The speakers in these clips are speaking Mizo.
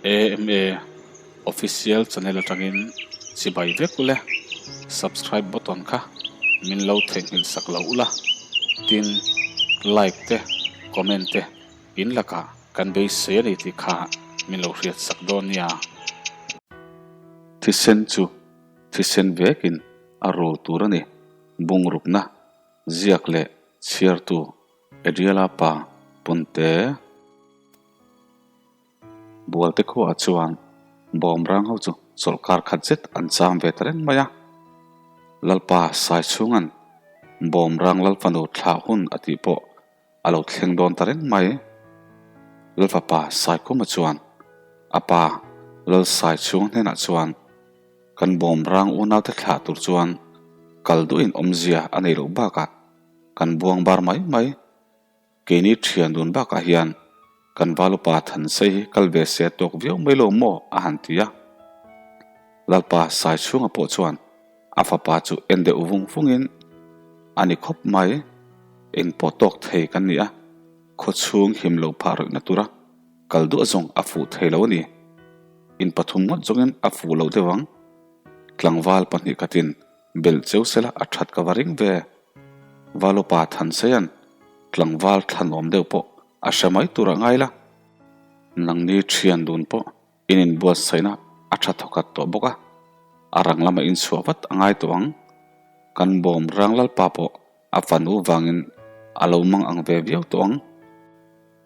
AMA Official channel atangin chibai vek ule, subscribe button kha min lo theihnghilh sak lo ula, tin like te comment te in lakah kan beisei a ni tih kha min lo hriat sak dawn nia. Thisen chu thisen vekin a rul tur a ni, bungrukna ziak leh chhiartu Adriela pa Punte. Bualte khuaah chuan bawmrang ho chu chawlhkar khat zet an cham ve ta reng mai a. Lalpa Saichhunga'n bawmrang Lalfanu thlah hun a tih pawh a lo thleng dawn ta reng mai. Lalfapa Saikhuma chuan a pa Lal Saichhunga hnenah chuan kan bawmrang unaute thlah tur chuan kal duhin awmzia a nei loh bakah kan buang bar mai mai. Keini thian dun bakah hian kan Valupa Thansei hi kal ve se tawk viau mai lo maw? a han ti a. Lalpa Saichhunga pawh chuan a fapa chu en deuh vung vungin, A ni khawp mai, eng pawh tawk thei kan ni a, khawchhung him lo phah rawihna tura kal duah zawng a fuh thei lo a ni. In pathum ngawt zawngin a fuh lo deuh ang. Tlangval pahnih khatin Belh cheu sela a that ka va ring ve. Valupa Thanseia'n tlangval thlanawm deuh pawh a hre mai tur a ngai la. Nangni thian dun pawh in inbuatsaihna a tha thawkhat tawh bawk a, a rang lama inchhuah vat a ngai tawh ang. Kan bawm rang lalpa pawh a fanu vangin a lo mang ang ve viau tawh ang.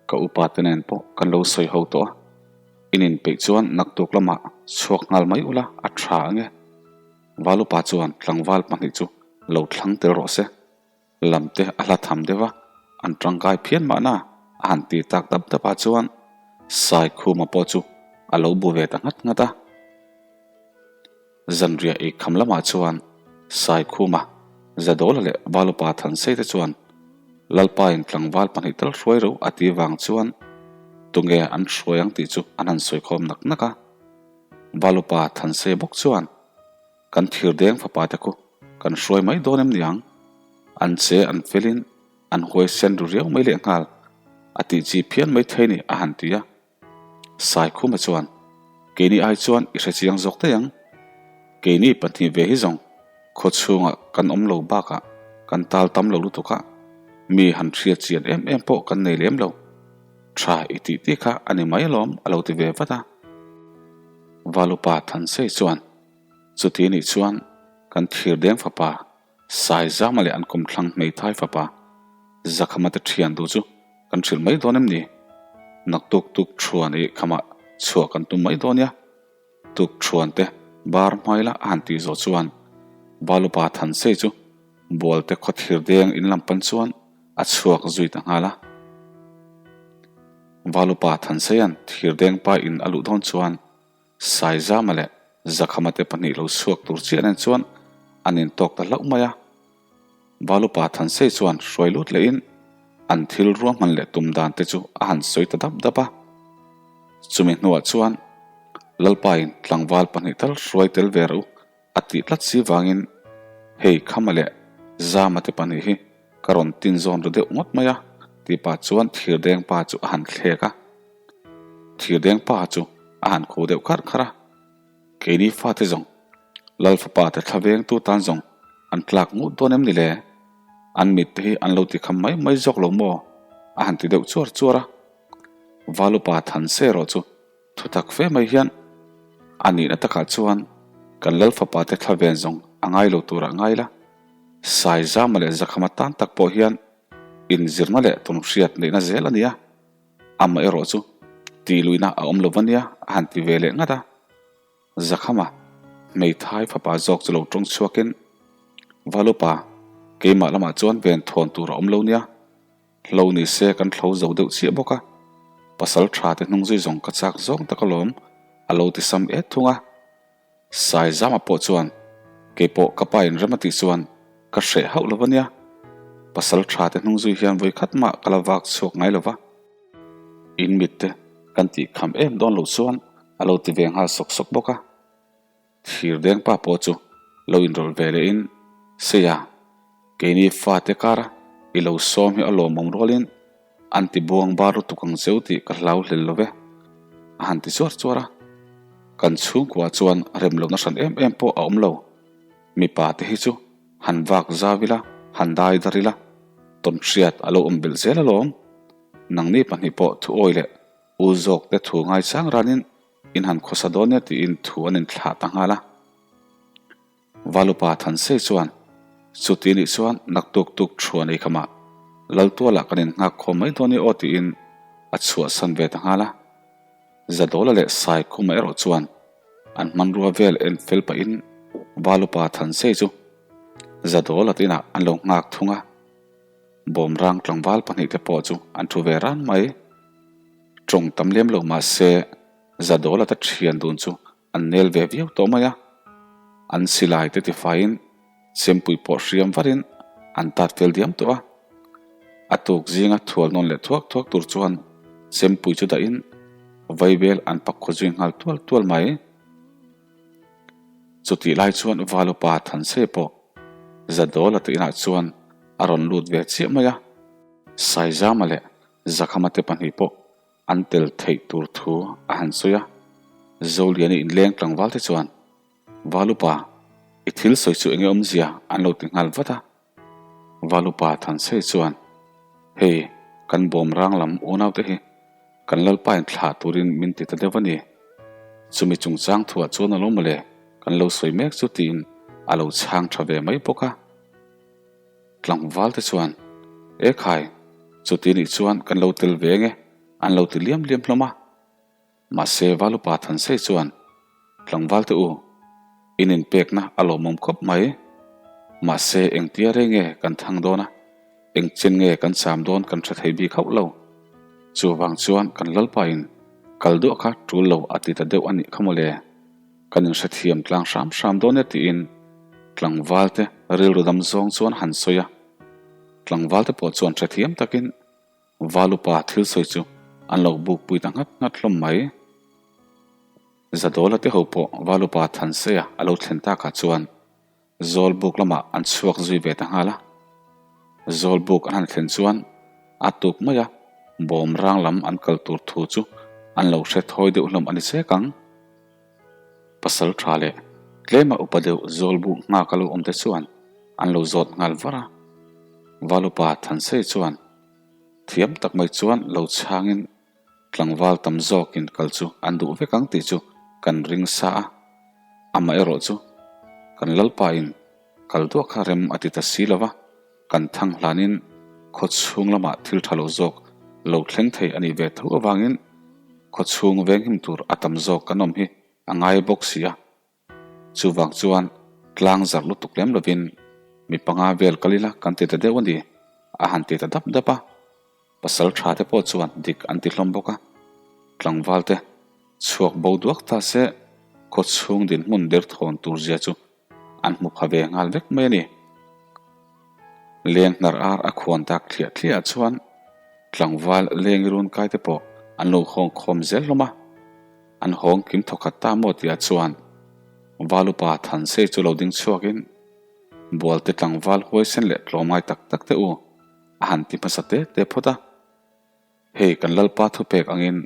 Ka upa te nen pawh kan lo sawi ho tawh a, in inpeih chuan naktuk lamah chhuak nghal mai ula a tha ange. Valupa chuan tlangval pahnih chu lo thlang tel rawh se, lam te a hla tham deuh a, an tangkai phian mahna a han ti tak dap dap ah chuan Saikhuma pawh chu a lo bu ve ta nghat nghat a. Zanriah ei kham lamah chuan Saikhuma, Zadawla leh Valupa Thansei te chuan Lalpain tlangval pahnih tal hruai ro a ti vang chuan tunge an hruai ang tih chu an han sawikhawm nak nak a. Valupa Thansei bawk chuan, Kan thirdeng fapa te khu kan hruai mai dawn em niang? An che an felin an huaisen ru riau mai lehnghal, a tih chi phian mai thei ni a han ti a. Saikhuma chuan, Keini ai chuan i hrechiang zawk daih ang. Keini pahnih ve hi zawng khaw chhungah kan awm lo bakah kan tal tam lo lutuk a, mi han hriat chian em em pawh kan nei lem lo. Tha i tih tih kha a ni mai alawm a lo ti ve vat a. Valupa Thansei chuan, Chuti nih chuan kan Thirdeng fapa Saizama leh an kumthlang hmeithai fapa Zakhama te thian duh chu kan hrilh mai dawn em ni? Naktuk tuk thuan i khamah chhuah kan tum mai dawn nia. Tuk thuan te bar hmai la a han tih zawh chuan Valupa Thansei chu Bualte khaw Thirdeng in lam pan chuan a chhuak zui ta nghal a. Valupa Thanseia'n Thirdengpa in a luh dawn chuan Saizama leh Zakhama te pahnih lo chhuak tur chiah nen chuan an intawk ta hlauh mai a. Valupa Thansei chuan hruai lut lehin an thil ruahman leh tum dan te chu a han sawi ta dap dap a. Chumi hnuah chuan Lalpain tlangval pahnih tal hruai tel ve rawh u A tih tlat si vangin hei Khama leh Zama te pahnih hi ka rawn tin zawn ru deuh ngawt mai a tih pah chuan Thirdeng pa chu a han thlek a. Thirdeng pa chu a han khuh deuh kharh kharh a, Keini fate zawng Lal fapa te thla vengtu tan zawng an tlak ngut dawn em ni le? An mit te hi an lo ti kham mai mai zawk lo maw? a han ti deuh chuar chuar a. Valupa Thanse erawh chu Thutak fe mai hian a nihna takah chuan kan Lal fapa te thla ven zawng a ngai lo turah ngai la. Saizama leh Zakhama tan tak pawh hian inzirna leh tawnhriat neihna zel a nia. Amaherawh chu tihluihna a awm lo va nia a han ti ve leh ngat a. Zakhama hmeithai fapa zawk chu lo tawng chhuakin, Valupa, keimah lamah chuan ven thawn tur a awm lo nia. Hlo ni se kan thlo zo deuh chiah bawk a, pasal tha te hnung zui zawng ka chak zawng tak alawm a lo ti sam et thung a. Saizama pawh chuan keipawh ka pa in rem a tih chuan ka hreh hauh lo ania, pasal tha te hnung zui hian vawi khat mah ka la vak chhuak ngai lo va, in mit te kan tih kham em dawn loh chuan a lo ti ve nghal sawk sawk bawk a. Thirdeng pa pawh chu lo inrawlh ve lehin, Seia, keini fate kara i lo sawm hi a lawmawm rualin an ti buang bar lutuk ang cheu tih ka hlau hlel lo ve. a han ti chuar chuar a. Kan chhungkua chuan rem lohna hran em em pawh a awm lo. Mipa te hi chu han vak zau ila, han dai dar ila, tawnhriat a lo awm belh zel alawm. Nangni pahnih pawh thu awi leh u zawk te thu ngaichang ranin in han khawsa dawn nia tiin thu an inthlah ta nghal a. Valupa Thansei chuan, Chuti nih chuan naktuk tuk thuan ei khamah Laltualah kan innghak khawm mai dawn i aw tiin a chhuahsan ve ta nghal a. Zadawla leh Saikhuma erawh chuan an hmanrua vel en fel pahin Valupa Thansei chu Zadawla te inah an lo nghak thung a. Bawmrang tlangval pahnihte pawh chu an thu ve ran mai. Tawng tam lem lo mah se Zadawla te thian dun chu An nel ve viau tawh mai a, an silai te tifaiin chempui pawh hriam varin an tat fel diam tawh a. A tuk zinga thual nawn leh thuak thuak tur chuan chempui chu dahin vaibel an pak khaw zui nghal tual tual mai. Chutih lai chuan Valupa Thanse pawh Zadawla te inah chuan a rawn lut ve chiah mai a. Saizama leh Zakhama te pahnih pawh An tel theih tur thu a han sawi a, Zoliani inleng tlangval te chuan, Valupa, i thil sawi chu enge awmzia an lo ti nghal vat a. Valupa Thansei chuan, Hei, kan bawm rang lam unaute hi kan Lalpain thlah turin min ti ta deuh a ni. Chumi chungchang thuah chuan a lo mawle kan lo sawi mek chu tiin a lo chhang tha ve mai bawk a. Tlangval te chuan, E khai, chuti nih chuan kan lo tel ve nge, an lo ti liam liam hlawm a. Mahse Valupa Thansei chuan, Tlangval te u, in inpekna a lawmawm khawp mai. Mahse engtia rei nge kan thang dawn a, engchen nge kan cham dawn kan hre thei bik hauh lo. Chuvang chuan kan Lalpain kal duah kha tul lo a ti ta deuh a nih kha mawle. Kan inhrethiam tlang hram hram dawn e tiin tlangvalte rilru dam zawng chuan han sawi a. Tlangvalte pawh chuan hrethiam takin Valupa thil sawi chu an lo bukpui ta nghat nghat hlawm mai. Zadawla te ho pawh Valupa Thanseia a lo thlen takah chuan Zawlbuk lamah an chhuak zui ve ta nghal a. Zawlbuk an han thlen chuan a tuk mai a, bawm rang lam an kal tur thu chu an lo hre thawi deuh hlawm a ni chek ang. Pasal tha leh tlema upa deuh Zawlbuk nghak a lo awm te chuan an lo zawt nghal var a. Valupa Thansei chuan thiam tak mai chuan lo chhangin Tlangval tam zawkin kal chu an duh vek ang tih chu kan ring sa a, amaherawh chu kan Lalpain kal duah kha rem a ti ta si lo va, kan thang hlanin khaw chhung lamah thil tha lo zawk lo thleng thei a nih ve tho avangin khaw chhung venghim tur a tam zawk kan awm hi a ngai bawk si a. Chuvang chuan tlang zarh lutuk lem lovin mi panga vel kal ila kan ti ta deuh a ni, a han ti ta dap dap a. Pasal tha te pawh chuan dik an ti hlawm bawk a. Tlangval te chhuak bo duak ta se khaw chhung dinhmun derthawn tur zia chu an hmu pha ve nghal vek mai a ni. Leng hnar ar a khuan tak thliah thliah chuan tlangval leng run kai te pawh an lo hawng khawm zel hlawm a. An hawng kim thawkhat ta maw tihah chuan Valupa Thansei chu lo ding chhuakin Bualte tlangval huaisen leh tlawmngai tak tak te u a han ti hmasa te te phawt a. Hei kan Lalpa thupek angin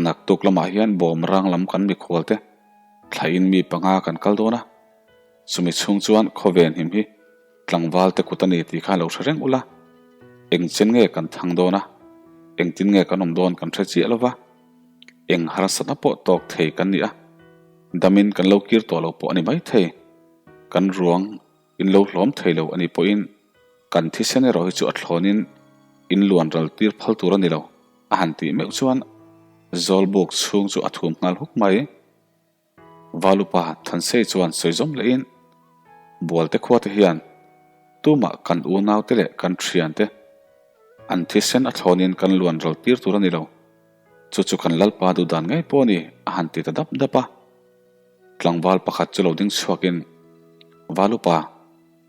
naktuk lamah hian bawm rang lam kan mikhual te thlain mi panga kan kal dawn a, chumi chhung chuan khawven him hi tlangval te kut a ni tih kha lo hre reng ula, engchen nge kan thang dawn a, engtin nge kan awm dawn kan hre chiah lo va, eng harsatna pawh tawk thei kan ni a, damin kan lo kir tawh lo pawh a ni maithei, kan ruang in lo hlawm thei lo a nih pawhin kan thisen erawh hi chu a thlawnin in luan ral tir phal tur a ni lo, a han tih meuh chuan Zawlbuk chhung chu a thum nghal huk mai. Valupa Thansei chuan sawi zawm lehin, Bualte khuate hian tumah kan unaute leh kan thiante an thisen a thlawnin kan luan ral tir tur a ni lo, chu chu kan Lalpa duhdan ngei pawh a ni, a han ti ta dap dap a. Tlangval pakhat chu lo ding chhuakin, Valupa,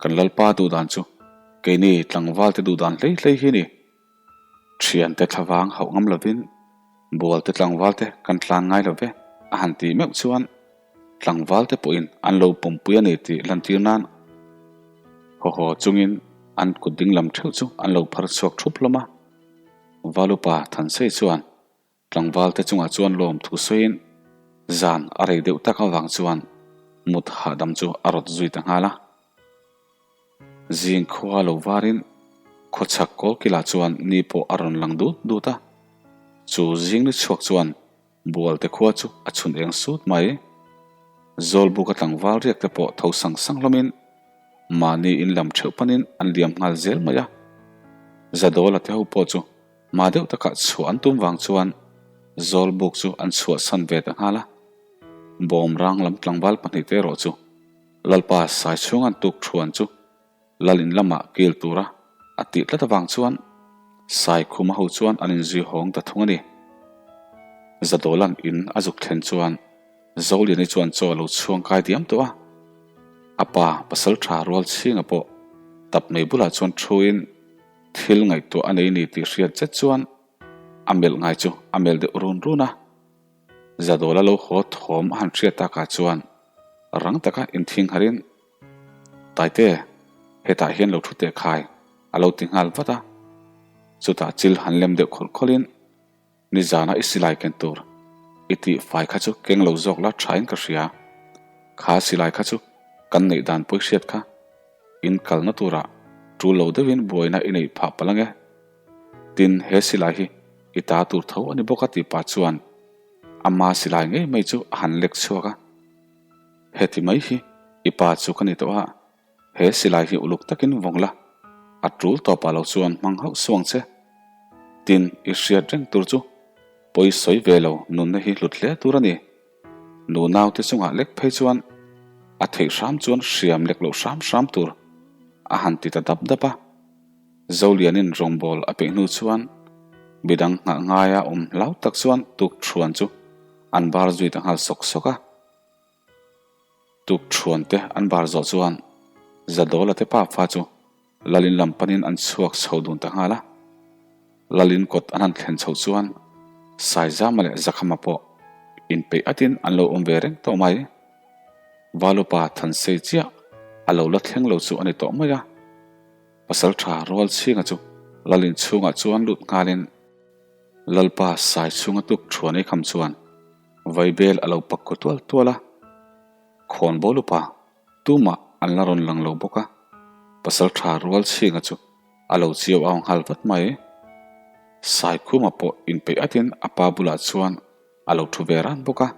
kan Lalpa duhdan chu keini tlangvalte duhdan hlei hlei hi ni. Thiante thlavang hauh ngam lovin bualte tlangvalte kan tlan ngai lo ve, a han tih meuh chuan tlangvalte pawhin an lo pawmpui a ni tih lantir nan haw haw chungin an kut ding lam theuh chu an lo phar chhuak thup hlawm a. Valupa Thansei chuan. Tlangval te chungah chuan lawmthu sawiin zan a rei deuh tak avang chuan mut hahdam chu a rawt zui ta nghal a. Zing khua lo varin khawchhak kawlkilah chuan ni pawh a rawn lang dut dut a. Chu zing ni chhuak chuan Bualte khua chu a chhun eng sut mai. Zawlbuka tlangval riak te pawh tho sang sang hlawmin mahni in lam theuh panin an liam nghal zel mai a. Zadawla te ho pawh chu Hma deuh takah chhuah an tum vang chuan Zawlbuk chu an chhuahsan ve ta nghal a. Bawmrang lam tlangval pahnihte erawh chu Lalpa Saichhunga'n tuk thuan chu Lal in lamah kil tura a tih tlat avang chuan Saikhuma ho chuan an inzui hawng ta thung a ni. Zadawla'n in a zuk thlen chuan Zoliani chuan chaw a lo chhuang kai diam tawh a. A pa Pasalṭha Rualchhinga pawh tap mai bulah chuan thuin, Thil ngaihtuah a nei ni tih hriat zet chuan a melh ngai chu a melh deuh run run a. Zadawla lo haw thawm a han hriat takah chuan rang taka inthing harin, Taite, hetah hian lo thu teh khai, a lo ti nghal vat a. Chutah chil han lem deuh khawlh khawlhin, Nizana i silai ken tur i tih fai kha chu keng lo zawk la thain ka hria. Kha silai kha chu kan neih dan pawi hriat kha in kalna turah tul lo deuhin buaina i neih phah palh ange. Tin, he silai hi i ta tur tho a ni bawk a tih pah chuan ama silai ngei mai chu a han lek chhuak a. Heti mai hi i pa chu ka ni tawh a. He silai hi uluk takin vawng la, a tul tawpah lo chuan hmang hauh suh ang che. Tin, i hriat reng tur chu pawi sawi ve lo nunna hi hlut hle tur a ni. Nu naute chungah lek phei chuan a theih hram chuan hriam lek loh hram hram tur a han ti ta dap dap a. Zolianin rawngbâwl a peih hnu chuan midang nghah ngaia awm hlau tak chuan tukṭhuan chu an bar zui ta nghal sawk sawk a. Tukṭhuan te an bar zawh chuan Zadawla te pafa chu Lalin lam panin an chhuak chho dun ta nghal a. Lalin kawt an han thlen chhoh chuan Saizama leh Zakhama pawh inpeih atin an lo awm ve reng tawh mai. Valupa Thansei chiah a lo la thleng lo chu a ni tawh mai a. Pasalṭha Rualchhinga chu Lalin chhungah chuan lut nghalin Lalpa Saichhunga tukṭhuan ei kham chuan Vaibel a lo pak kaw tual tual a, khawnbawl upa tumah an la rawn lang lo bawk a, pasal tha rual chhinga chu a lo chiau au nghal vat mai. Saikhuma pawh inpeih atin a pa bulah chuan a lo thu ve ran bawk a.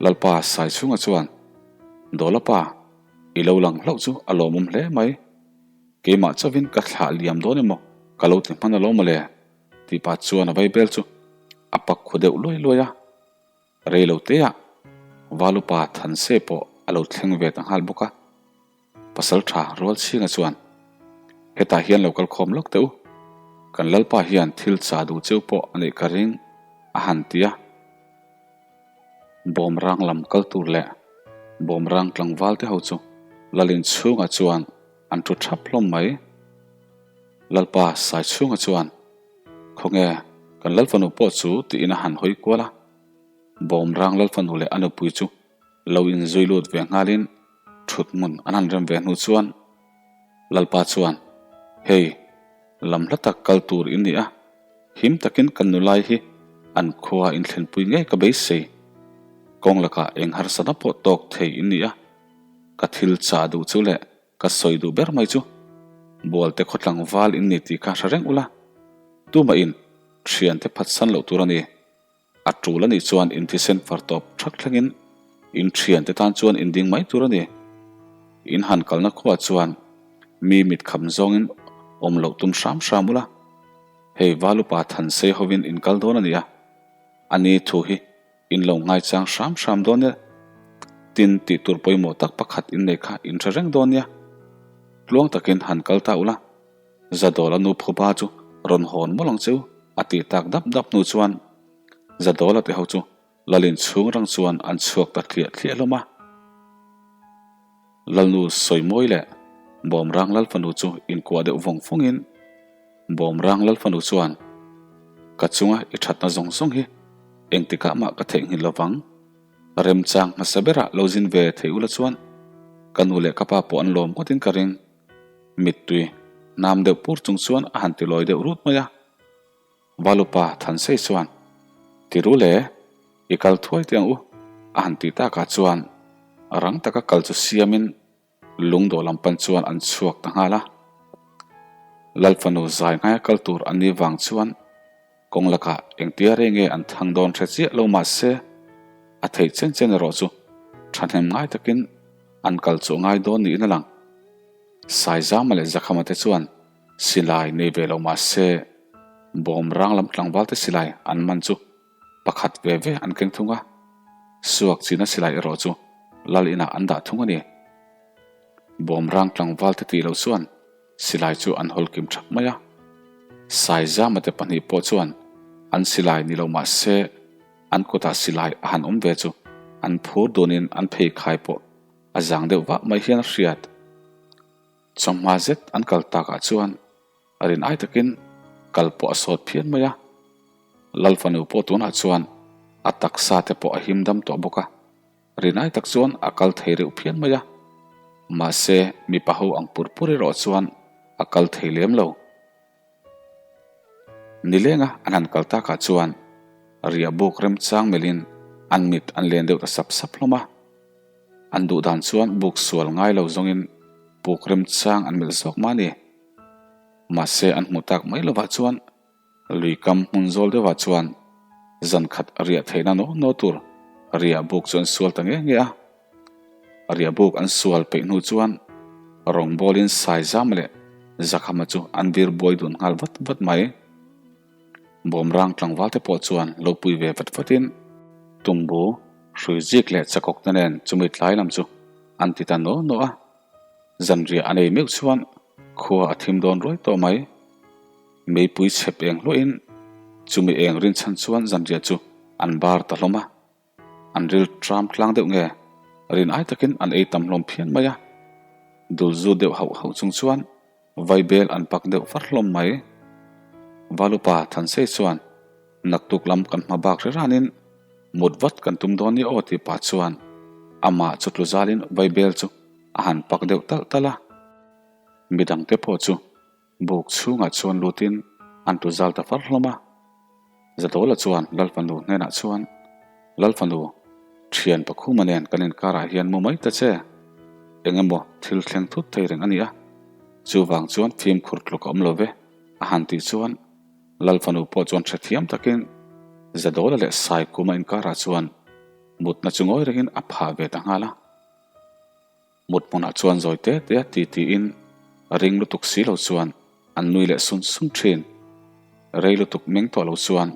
Lalpa Saichhunga chuan, Dawlapa, i lo lang hlauh chu a lawmawm hle mai. Keimah chauhin ka thlah liam dawn emaw ka lo ti hman alawm mawle. Tih pah chuan a vaibel chu a pak khu deuh luai luai a, rei lo teah Valupa Thanse pawh a lo thleng ve ta nghal bawk a. Pasal tha Rualchhinga chuan, Hetah hian lo kal khawm lawk teh u, kan Lalpa hian thil chah duh cheu pawh a neih ka ring a han ti a. Bawmrang lam kal tur leh bawmrang tlangval te ho chu Lalin chhungah chuan an thu thap hlawm mai. Lalpa Saichhunga chuan, Khawnge, kan Lalfanu pawh chu tiin a han hawi kual a. Bawmrang Lalfanu leh a nupui chu lo inzui lut ve nghalin thut hmun an han rem ve hnu chuan Lalpa chuan, Hei, lam hla tak kal tur in ni a, him takin kan nulai hi an khua inthlenpui ngei ka beisei. Kawng lakah eng harsatna pawh tawk thei in ni a, ka thil chah duh chu leh Ka sawi duh ber mai chu Bualte khaw tlangval in ni tih kha hre reng ula, tumahin thiante phatsan loh tur a ni. A tul a nih chuan in thisen far tawp thak thlengin in thiante tan chuan in ding mai tur a ni. In han kalna khuaah chuan mi mit kham zawngin awm loh tum hram hram ula, hei Valupa Thansei hovin in kal dawn a ni a, a ni thu hi In lo ngaichang hram hram dawn nia. Tin, tih tur pawimawh tak pakhat in nei kha in hre reng dawn nia. Tluang takin han kal ta ula, Zadawla nu phuba chu rawn hawn mawlh ang che u, a tih tak dap dap hnu chuan Zadawla te ho chu Lalin chhung rang chuan an chhuak ta thliah thliah hlawm a. Lalnu Sawimawi leh Bawmrang Lalfanu chu inkuah deuh vawng vawngin, Bawmrang Lalfanu chuan, Ka chunga i thatna zawng zawng hi engtikah mah ka theihnghilh lo vang. Remchang hmasa berah lo zin ve thei ula chuan ka nu leh ka pa pawh an lawm ngawtin ka ring. Mittui nam deuh pur chung chuan a han ti lawi deuh rut mai a. Valupa Thansei chuan. Ti ru le, i kal thuai teh ang u, a han tih takah chuan rang taka kal chu siamin lungdawh lam pan chuan an chhuak ta nghal a. Lalfanu zai ngaia kal tur an nih vang chuan kawng lakah engtia rei nge an thang dawn hre chiah lo mah se, a theih chen chen erawh chu thahnem ngai takin an kal chu a ngai dawn niin a lang. Saizama leh Zakhama te chuan silai nei ve lo mah se, bawm rang lam tlangval te silai an man chu pakhat ve ve an keng thung a, suak china silai erawh chu lal inah an dah thung a ni. Bawm rang tlangval te tih loh chuan silai chu an hawl kim thap mai a. Saizama te pahnih pawh chuan an silai ni lo mah se an kutah silai a han awm ve chu an phur dunin an pheikhai pawh a zang deuh vah mai hian a hriat. Chawhma zet an kal takah chuan a rin ai takin kal pawh a sawt phian mai a. Lal fanu pawh tunah chuan a taksa te pawh a him dam tawh bawk a, rin ai tak chuan a kal thei reuh phian mai a. Mahse mipa ho ang pur pur erawh chuan a kal thei lem lo. Nilenga an han kal takah chuan riah buk remchang melhin an mit an len deuh ta sap sap hlawm a. An duh dan chuan buk sual ngai lo zawngin puk remchang an melh zawk mah a ni. Mahse an hmuh tak mai lovah chuan Lui kam hmun zawl deuhah chuan zan khat riah theihna naw naw tur riah buk chu an sual ta nge nge a. Riah buk an sual peih hnu chuan rawngbawlin Saizama leh Zakhama chu an vir buai dun nghal vat vat mai. Bawmrang tlangval te pawh chuan lo pui ve vat vatin tumbu, hruizik leh chakawkna nen chumi tlai lam chu an ti ta naw naw a. Zanriah a nei meuh chuan khua a thim dawn ruai tawh mai. Meipui chhep eng hluahin chumi eng rinchhan chuan zanriah chu an bar ta hlawm a. An ril tram tlang deuh nge rin ai takin an ei tam hlawm phian mai a. Dul zu deuh hauh hauh chung chuan vaibel an pak deuh far hlawm mai. Valupa Thansei chuan naktuk lam kan hma bak hre ranin mut vat kan tum dawn ni aw tih pah chuan amah chu tlu zalin vaibel chu a han pak deuh talh talh a. Midangte pawh chu Buk chhungah chuan lutin an tu zal ta far hlawm a. Zadawla chuan Lalfanu hnenah chuan, Lalfanu, thian Pakhuma nen kan inkarah hian mu mai ta che. Eng emaw thil thleng thut thei reng a ni a. Chuvang chuan fimkhur tluk a awm lo ve, a han tih chuan Lalfanu pawh chuan hrethiam takin Zadawla leh Saikuma inkarah chuan mutna chu ngawi rengin a phah ve ta nghal a. Mut hmunah chuan zawi te te a ti tiin ring lutuk si lo chuan an nui leh sun sun thin. Rei lutuk meng tawh lo chuan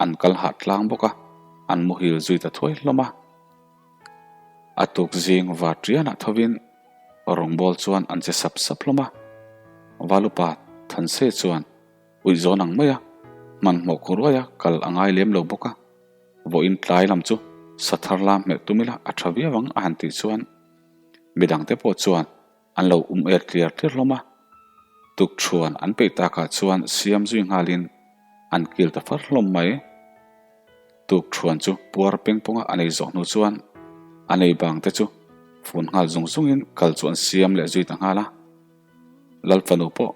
an kal hah tlang bawk a, an muhil zui ta thuai hlawm a. A tuk zing var tianah thovin rawngbawl chuan an che sap sap hlawm a. Valupa Thanse chuan uih zawn ang mai a, hmanhmawh khaw ruaia kal a ngai lem lo bawk a. Vawiin tlai lam chu sathar lam hmelh tum ila a tha viau ang a han tih chuan midangte pawh chuan an lo um er tliar tliar hlawm a. Tukṭhuan an peih takah chuan siam zui nghalin an kil ta far hlawm mai. Tukṭhuan chu puar pengpawnga a nei zawh hnu chuan a nei bangte chu fun nghal zung zungin kal chu an siam leh zui ta nghal a. Lalfanu pawh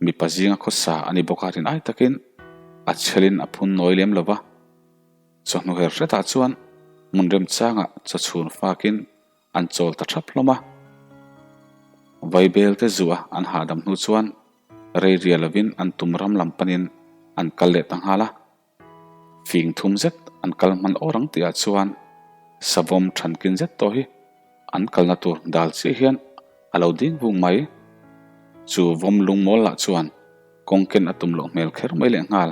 mipa zinga khawsa a ni bawk a rin ai takin a chhelin a phun nawi lem lo va. Chawhnu her hretah chuan hmun remchangah chawchhun fakin an chawl ta thap hlawm a. Vaibel te zuah an hahdam hnu chuan rei ria lovin an tum ram lam panin an kal leh ta nghal a. Fing thum zet an kal hman awr ang tihah chuan savawm thankin zet tawh hi an kalna tur dal chiah hian a lo ding vung mai. Chu vawm lungmawl lah chuan kawngken a tum loh hmel kher mai leh nghal.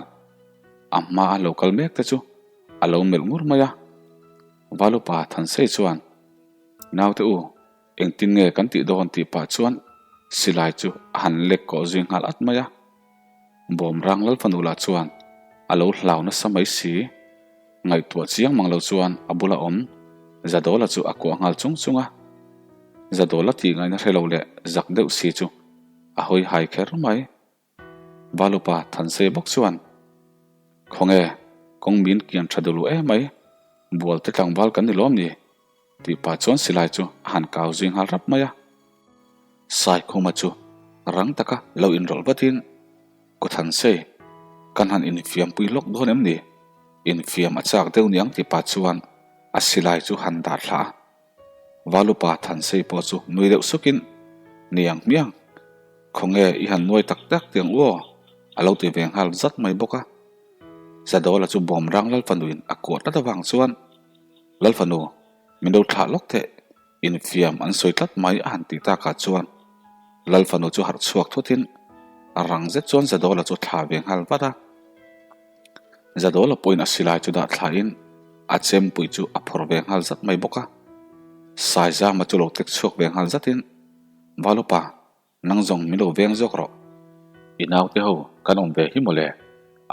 A hma a lo kal mek te chu a lo melh ngur mai a. Valupa Thansei chuan, Naute u, engtin nge kan tih dawn tih pah chuan silai chu a han lek kawh zui nghal at mai a. Bawmrang Lalfanu lah chuan a lo hlau nasa mai si. Ngaihtuah chiang mang lo chuan a bula awm Zadawla chu a kuah nghal chung chung a. Zadawla tih ngaihna hre lo leh zak deuh si chu a hawi hai kher mai. Valupa Thansei bawk chuan, Khawnge, kawng min kian tha dulu em mai, bualte tlangval kan ni lawm ni? Tih pah chuan silai chu a han kau zui nghal rap mai a. Saikhuma chu rang taka lo inrawlh vatin, Ku Thansei, kan han infiampui lawk dawn em ni? Infiam a chak deuh niang ti pah chuan a silai chu han dah thla a. Valupa Thansei pawh chu nui deuh sukin, Niang hmiang, khawnge i han nuai tak tak tiang u aw, a lo ti ve nghal zat mai bawk a. Zadawla chu Bawmrang Lalfanuin a kuah tlat avang chuan, Lalfanu, min lo thlah lawk teh, infiam an sawi tlat mai a han tih takah chuan Lalfanu chu harh chhuak thutin a rang zet chuan Zadawla chu thlah ve nghal vat a. Zadawla pawhin a silai chu dah thlain a chempui chu a phawrh ve nghal zat mai bawk a. Saizama chu lo tek chhuak ve nghal zatin, Valupa, nang zawng min lo veng zawk rawh. I naute ho kan awm ve hi mawle,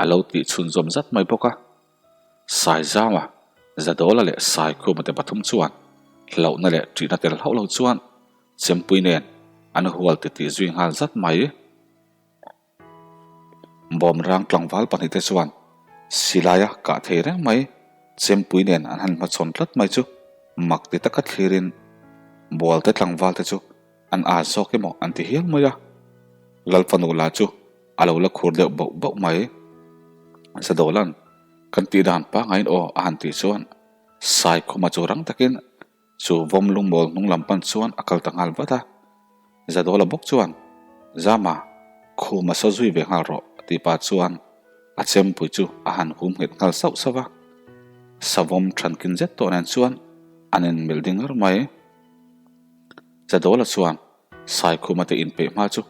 a lo tih chhunzawm zat mai bawk a. Saizama, Zadawla leh Saikhuma te pathum chuan hlauhna leh ṭihna tel hauh lo chuan chempui nen an hual titih zui nghal zat mai. Bawmrang tlangval pahnihte chuan silaia kah thei reng mai chempui nen an han hmachhawn tlat mai chu mak ti taka thlirin Bualte tlangvalte chu an â zawk emaw an ti hial mai a. Lalfanu lah chu a lo la khur deuh bauh bauh mai. Zadawla'n kan tih dan pangaiin aw a han tih chuan Saikhuma chu rang takin Chu vawm lungmawl hnung lam pan chuan a kal ta nghal vat a, Zadawla bawk chuan, Zama, khum a saw zui ve nghal rawh, tih pah chuan a chempui chu a han hum nghet nghal sauh sauh a. Savawm thankin zet tawh nen chuan an inmelh ding ngar mai. Zadawla chuan Saikhuma te inpeih hma chu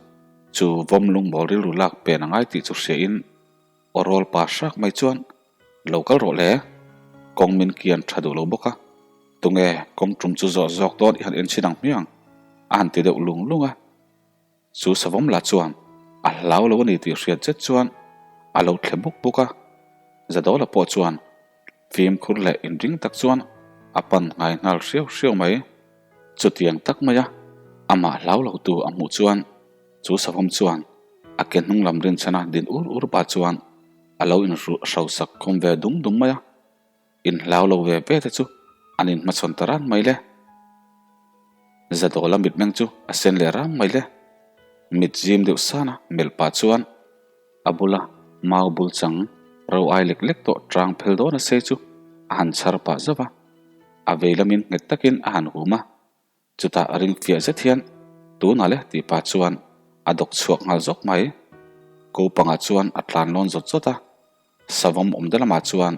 chu vawm lungmawl rilru lak pen a ngai tih chu hriain, Aw rawl pa hrak mai chuan lo kal rawh le, kawng min kian tha duh lo bawk a, tunge kawng tum chu zawh zawk dawn i han en chhin ang hmiang a han ti deuh lung lung a. Chu savawm lah chuan a hlau lo a ni tih hriat zet chuan a lo thle buk buk a, Zadawla pawh chuan fimkhur leh inring tak chuan a pan ngai nghal hriau hriau mai. Chutiang tak maia amah hlau lo tu a hmuh chuan chu savawm chuan a ke hnung lam rinchhana din ur ur pah chuan a lo inhruh hrosak khum ve dum dum mai a, inhlau lo ve ve te chu an inhmachhawn ta ran mai le. Zadawla mitmeng chu a sen leh ram mai le. Mit zim deuh sana melh pah chuan a bula mau bul chang ro ai lek lek tawh tang phel dawn a sei chu a han chhar pah zauh a, a vei lamin nghet takin a han hum a. Chutah a ring fiah zet hian tunah le tih pah chuan a dawk chhuak nghal zawk mai. Ko pangah chuan a tlan lawn zawt zawt a, savawm awm te lamah chuan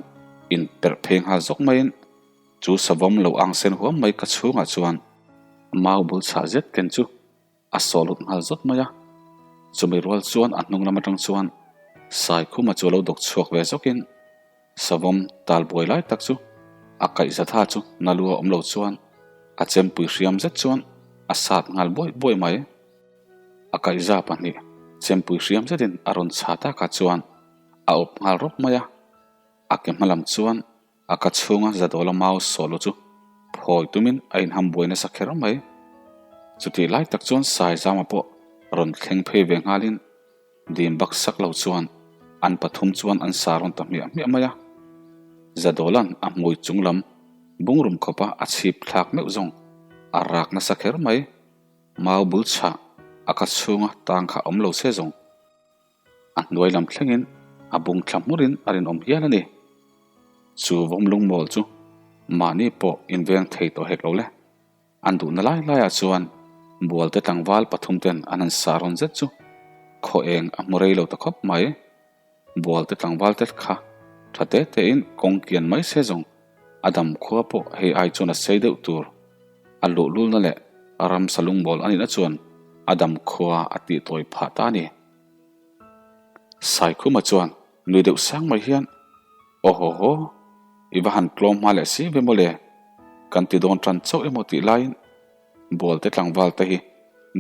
in perh phei nghal zawk maiin chu savawm lo ang sen huam mai ka chhungah chuan mau bul chhah zet ken chu a saw lut nghal zawt mai a. Chumi rual chuan a hnung lam atang chuan Saikhuma chu a lo dawk chhuak ve zawkin Savawm tal buai lai tak chu a kaih zatha chu na lu a awm lo chuan a chempui hriam zet chuan a sat nghal buai buai mai. A kaihza pahnih chempui hriam zetin a rawn chha takah chuan a awp nghal rawp mai a, a ke hma lam chuan a ka chhunga zadawla mau sawh lu chu phawi tumin a inham buai nasa kher mai. Chutih lai tak chuan Saizama pawh rawn thleng phei ve nghalin Dim bak sak lo chuan an pathum chuan an sa rawn ta hmiah hmiah mai a. Zadawla'n a hmui chung lam bungrum khawpa a chhip thlak meuh zawng a rak nasa kher mai. Mau bul chhah a ka chhunga tang kha awm lo se zawng a hnuai lam thlengin a bung thla hmurin a rinawm hial a ni. Chu vawm lungmawl chu mahni pawh inveng thei tawh hek lo le. An duhna lai laiah chuan Bualte tlangval pathum ten an han sa rawn zet chu khaw eng a hmu rei lo ta khawp mai. Bualte tlangval te kha tha te tein kawng kian mai se zawng a dam khua pawh hei ai chuan a sei deuh tur. A luhlulna leh ramsa lungmawl a nihna chuan a dam khua a tihtawi phah ta a ni. Saikhuma chuan nui deuh sang mai hian, Aw haw haw, i va han tlawm hma leh si ve mawle, kan ti dawn tan chauh emaw tih laiin Bualte tlangval te hi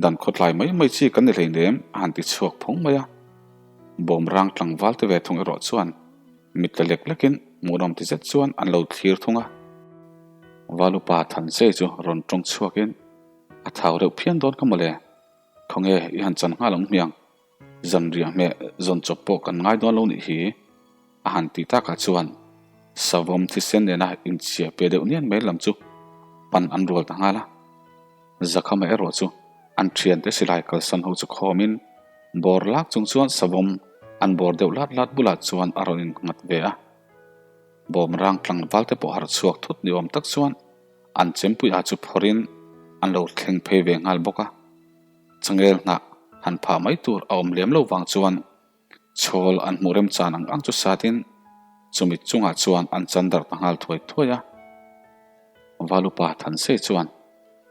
dan khawtlai mai mai chi kan ni hleinem a han ti chhuak phung mai a. Bawmrang tlangval te ve thung erawh chuan mit la lek lekin hmuhnawm ti zet chuan an lo thlir thung a. Valupa Thanchei chu rawn tawng chhuakin a thau reuh phian dawn kha mawle, khawnge i han chan nghal ang hmiang. Zanriah hmeh zawn chawp pawh kan ngai dawn lo nih hi, a han tih takah chuan savawm thisen nena inchhia pe deuh nian mai lam chu pan an rual ta nghal a. Zakhama erawh chu an thiante silai kalsan ho chu khawmin bawr lak chung chuan savawm an bawr deuh lat lat bulah chuan a rawn innghat ve a. Bawmrang tlangval te pawh harh chhuak thut ni awm tak chuan an chempui ah chu phawrhin an lo thleng phei ve nghal bawk a. Changel hnah han phah mai tur a awm lem lo vang chuan chhawl an hmuh remchan ang ang chu satin chumi chungah chuan an chan darh ta nghal thuai thuai a. Valupa Thansei chuan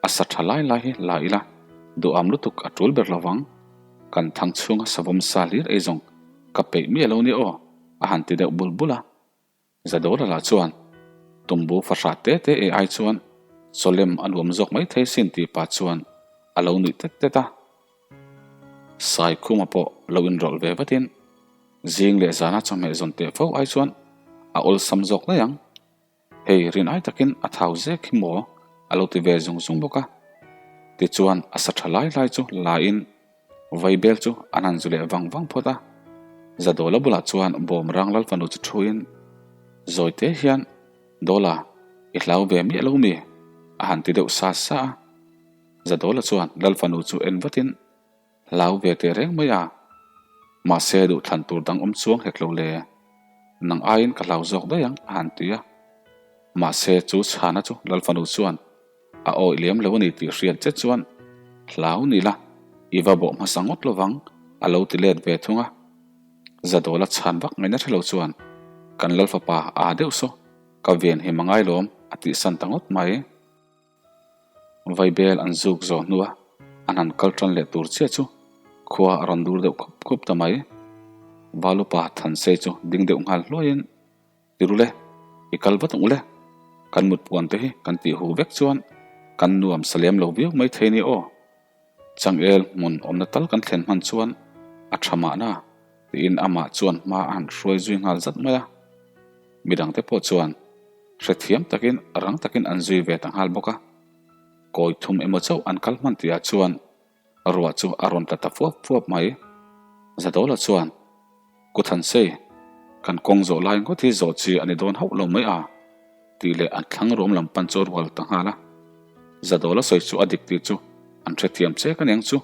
a sa tha lai lai hi la ila duham lutuk a tul ber lo vang, kan thang chhunga savawm sa hlir ei zawng ka peih miah lo nia aw a han ti deuh bul bul a. Zadawla lah chuan tumbu fahrah te te ei ai chuan chawlem a nuam zawk mai thei sin tih pah chuan a lo nuih tet tet a. Saikhuma pawh lo inrawlh ve vatin zing leh zana chawhmeh zawn teh fo ai chuan a awlsam zawk daih ang. Hei rin ai takin a thau zek hi maw a lo ti ve zung zung bawk a. Tichuan a sa tha lai lai chu la in Vaibel chu an han zu leh vang vang phawt a. Zadawla bulah chuan Bawmrang Lalfanu chu thuin, Zawite hian Dawla, i hlau ve miah lo mi? a han ti deuh sa sa a. Zadawla chuan Lalfanu chu en vatin, Hlau ve teh reng mai a, mahse duhthlan tur dang awm chuang hek lo le. Nang aiin ka hlau zawk daih ang, a han ti a. Mahse chu chhana chu Lalfanu chuan A awih lem lo a ni tih hriat che chuan hlau ni la, i va bawh hmasa ngawt lovang a lo ti let ve thung a. Zadawla chhan vak ngaihna hre lo chuan kan Lalfapa aa deuh saw, ka ven him a ngai lawm a tihsan ta ngawt mai. Vaibel an zuk zawh hnua an han kal tan leh tur chiah chu khua a rawn dur deuh khup khup ta mai. Valupa Thansei chu ding deuh nghal hluaiin Ti ru le, i kal vat ang u le. Kan mut puan te hi kan tih hu vek chuan kan nuam sa lem lo viau mai thei ni aw. Changel hmun awmna tal kan thlen hman chuan a tha mahna tiin amah chuan hma a han hruai zui nghal zat mai a. Midangte pawh chuan hrethiam takin rang takin an zui ve ta nghal bawk a. Kawi thum emaw chauh an kal hman tihah chuan Ruah chu a rawn tla ta fuap fuap mai. Zadawla chuan, Ku Thansei, kan kawng zawh lai ngawt hi zawh chi a ni dawn hauh lo mai a, tih leh an thlang ruam lam pan chu a rual ta nghal a. Zadawla sawi chu a dik tih chu an hrethiam che ka niang chu.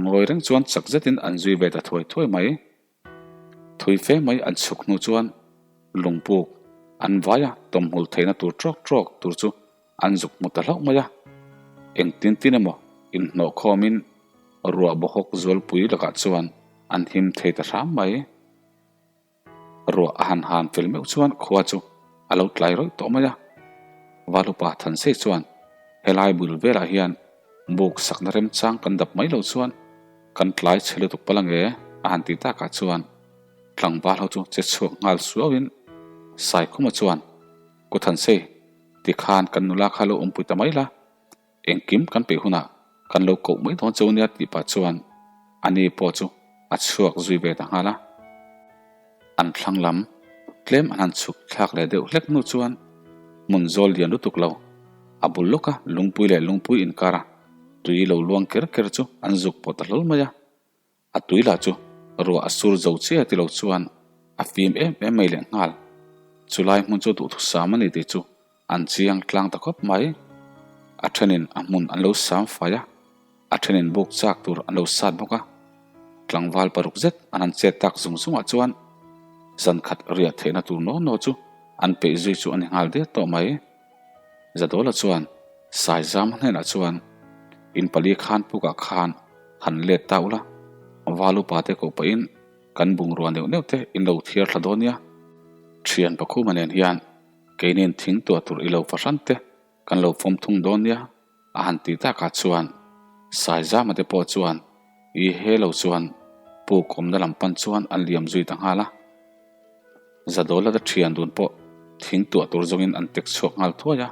Ngawi reng chuan chak zetin an zui ve ta thuai thuai mai. Thui fe mai an chhuk hnu chuan lungpuk an vai a, tawmhmul theihna tur trawk trawk tur chu an zuk hmu ta hlauh mai a. Engtin tin emaw inhnawh khawmin ruah bawhawk zualpui lakah chuan an him thei ta hram mai. Ruah a han han fel meuh chuan khua chu a lo tlai rawih tawh mai a. Valupa Thansei chuan helai bul velah hian buk sakna remchang kan dap mai lo chuan kan tlai chhe lutuk palh ange a han ti takah chuan tlangval ho chu che chhuak nghal suauin Saikhuma chuan Ku Thansei tikhan kan nula kha lo awmpui ta mai la. Engkim kan peih hunah kan lo koh mai dawn cheu nia tih pah chuan ani pawh chu a chhuak zui ve ta nghal a. An thlang lam tlem an han chhuk thlak leh deuh hlek hnu chuan hmun zawl lian lutuk lo a bul lawka lungpui leh lungpui inkara tui lo luang ker ker chu an zuk pawh ta hlawl mai a. A tui lah chu ruah a sur zo chiah ti lo chuan a fim em em mai leh nghal. Chulai hmun chu duhthusam a ni tih chu an chiang tlang ta khawp mai. A thenin a hmun an lo sam fai a, a thenin buk chak tur an lo sat bawk a. Tlangval paruk zet an han chet tak zung zungah chuan zan khat riah theihna tur naw naw chu an peih zui chu a ni nghal der tawh mai. Zadawla chuan Saizama hnenah chuan, In pali khan pukah khan han let ta ula, val upa te koh pahin kan bungrua neuh neuh te in lo thiar thla dawn nia. Thian Pakhuma nen hian keinin thing tuah tur i lo fahran te kan lo fawm thung dawn nia a han ti takah chuan Saizama te pawh chuan i he lo chuan puk awmna lam pan chuan an liam zui ta nghal a. Zadawla te thian dun pawh thing tuah tur zawngin an tek chhuak nghal thuai a,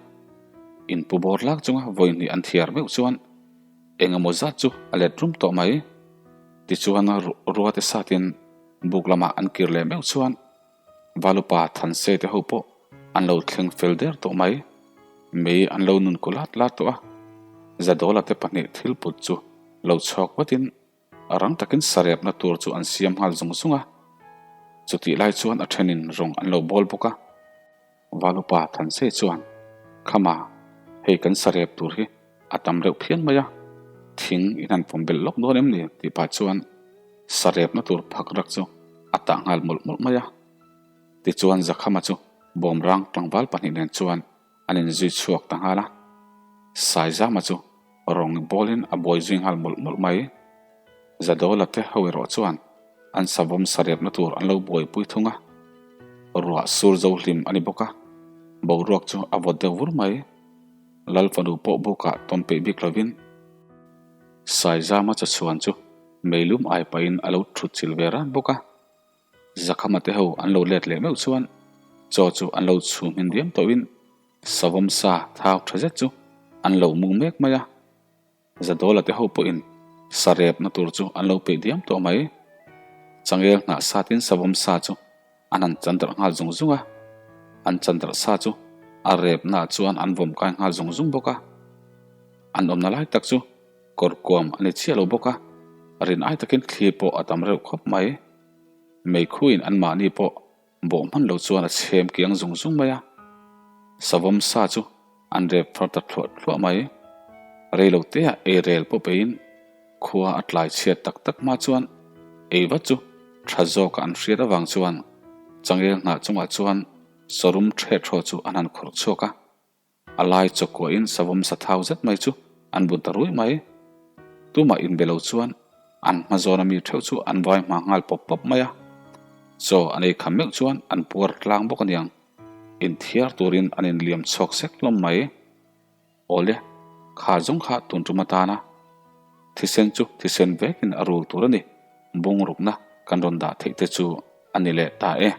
in pu bawr lak chunga vawi hnih an thiar meuh chuan eng emaw zat chu a let rum tawh mai. Tichuan ruate satin buk lamah an kir leh meuh chuan Valupa Thanse te ho pawh an lo thleng fel der tawh mai. Mei an lo nun ku lat lat tawh a, Zadawla te pahnih thil put chu lo chhuak vatin A rang takin sarepna tur chu an siam nghal zung zung a, chutih lai chuan a thenin rawng an lo bawl bawk a. Valupa Thansei chuan, Khama, hei kan sarep tur hi a tam reuh phian mai a, thing in han pawm belh lawk dawn em ni? tih pah chuan sarepna tur phak rak chu a tah nghal mawlh mawlh mai a. Tichuan Zakhama chu. Bawmrang tlangval pahnih nen chuan an inzui chhuak ta nghal a. Saizama chu rawng bawlin a buai zui nghal mawlh mawlh mai. Zadawla te ho erawh chuan an savawm sarepna tur an lo buaipui thung a. Ruah sur zo hlim a ni bawk a, boruak chu a vawt deuh vur mai. Lal fanu pawh bukah tawm peih bik lovin Saizama chawchhuan chu meilum ai pahin a lo thut chilh ve ran bawk a. Zakhama te ho an lo let leh meuh chuan chaw chu an lo chhum hin diam tawhin savawm sa thau tha zet chu an lo mung mek mai a. Zadawla te ho pawhin sa repna tur chu an lo peih diam tawh mai. Changel hnah satin savawm sa chu an han chan darh nghal zung zung a, an chan darh sa chu a repnaah chuan an vawm kai nghal zung zung bawk a. An awmna lai tak chu kawr kuam a ni chiah lo bawk a, rin ai takin thli pawh a tam reuh khawp mai. Meikhuin anmahni pawh bawh hman lo chuan a chhem kiang zung zung mai a, savawm sa chu an rep far ta thluah thluah mai. Rei lo teah ei rel pawh peiin khua a tlai chhiat tak tak hma chuan ei vat chu tha zawka an hriat avang chuan changel hnah chungah chuan sawrum threthaw chu an han khawrh chhuak a. A lai chawkkuahin savawm sa thau zet mai chu an bun ta ruih mai. Tumah inbe lo chuan an hma zawna mi theuh chu an vai hma nghal pawp pawp mai a. Chaw an ei kham meuh chuan an puar tlang bawk aniang. Inthiar turin an inliam chhuak sek hlawm mai. Awle, kha zawng kha tun tum atana thisen chu thisen vekin a rul tur a ni. Bungrukna kan rawn dah theih te chu a ni leh ta e.